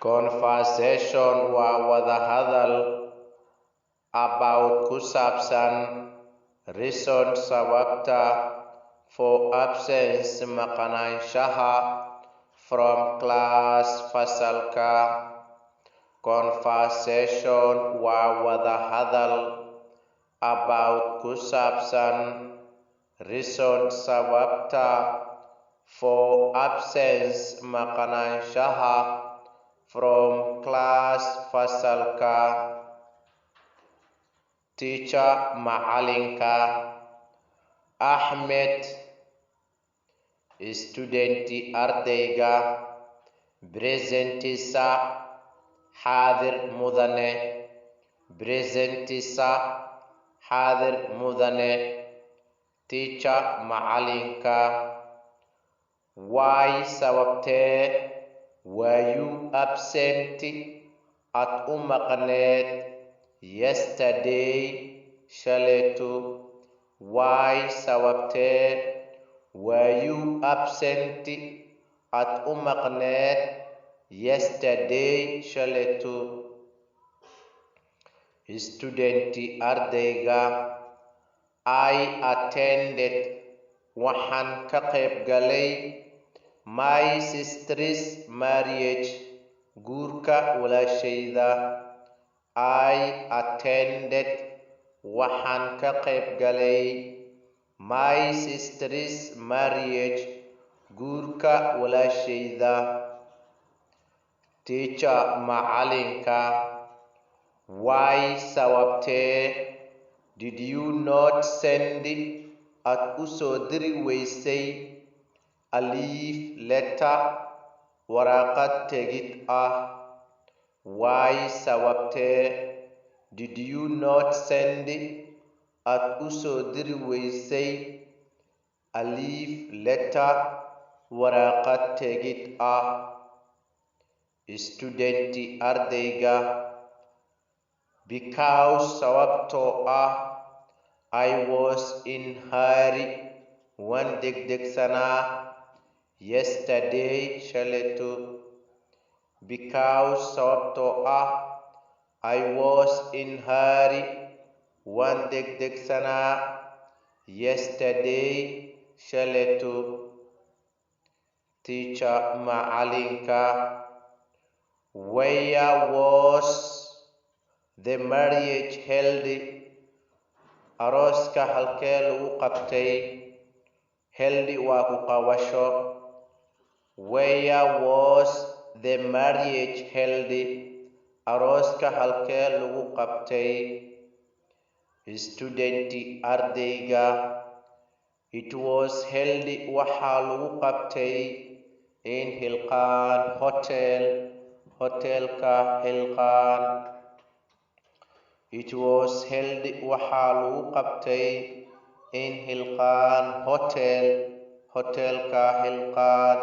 Conversation waa wadahadal, about ku saabsan, reason sababta, for absence maqnaanshaha, from class fasalka. Conversation waa wadahadal, about ku saabsan, reason sababta, for absence maqnaanshaha, from class fasalka. Teacher macalinka. Axmed, student ardayga. Present, sir, xaadir mudane. Present, sir, xaadir mudane. Teacher macalinka. Why sababtee, were you absent aad u maqneed, yesterday shalayto? Why sababtee, were you absent aad u maqneed, yesterday shalayto? Student ardayga. I attended waxaan ka qayb galay, my sister's marriage guurka walaashayda. I attended waxaan ka qayb galay, my sister's marriage guurka walaashayda. Teacher macalinka. Why sababtee, did you not send aad u soo diri weysay, a leave letter waraaqad tegid ah? Why sababtee, did you not send aad u soo diri weysay, a leave letter waraaqad tegid ah? Student ardayga. Because sababtoo ah, I was in hurry waan degdegsanaa, yesterday shalayto. Because sababtoo ah, I was in hurry waan degdegsanaa, yesterday shalayto. Teacher macalinka. Where was the marriage held? Arooska halkee lagu qabtay? Held waa ku qabasho. Where was the marriage held? Arooska halkee lagu qabtay? Student ardayga. It was held waxaa lagu qabtay, in Hilqaan Hotel hotelka Hilqaan. It was held waxaa lagu qabtay, in Hilqaan Hotel hotelka Hilqaan.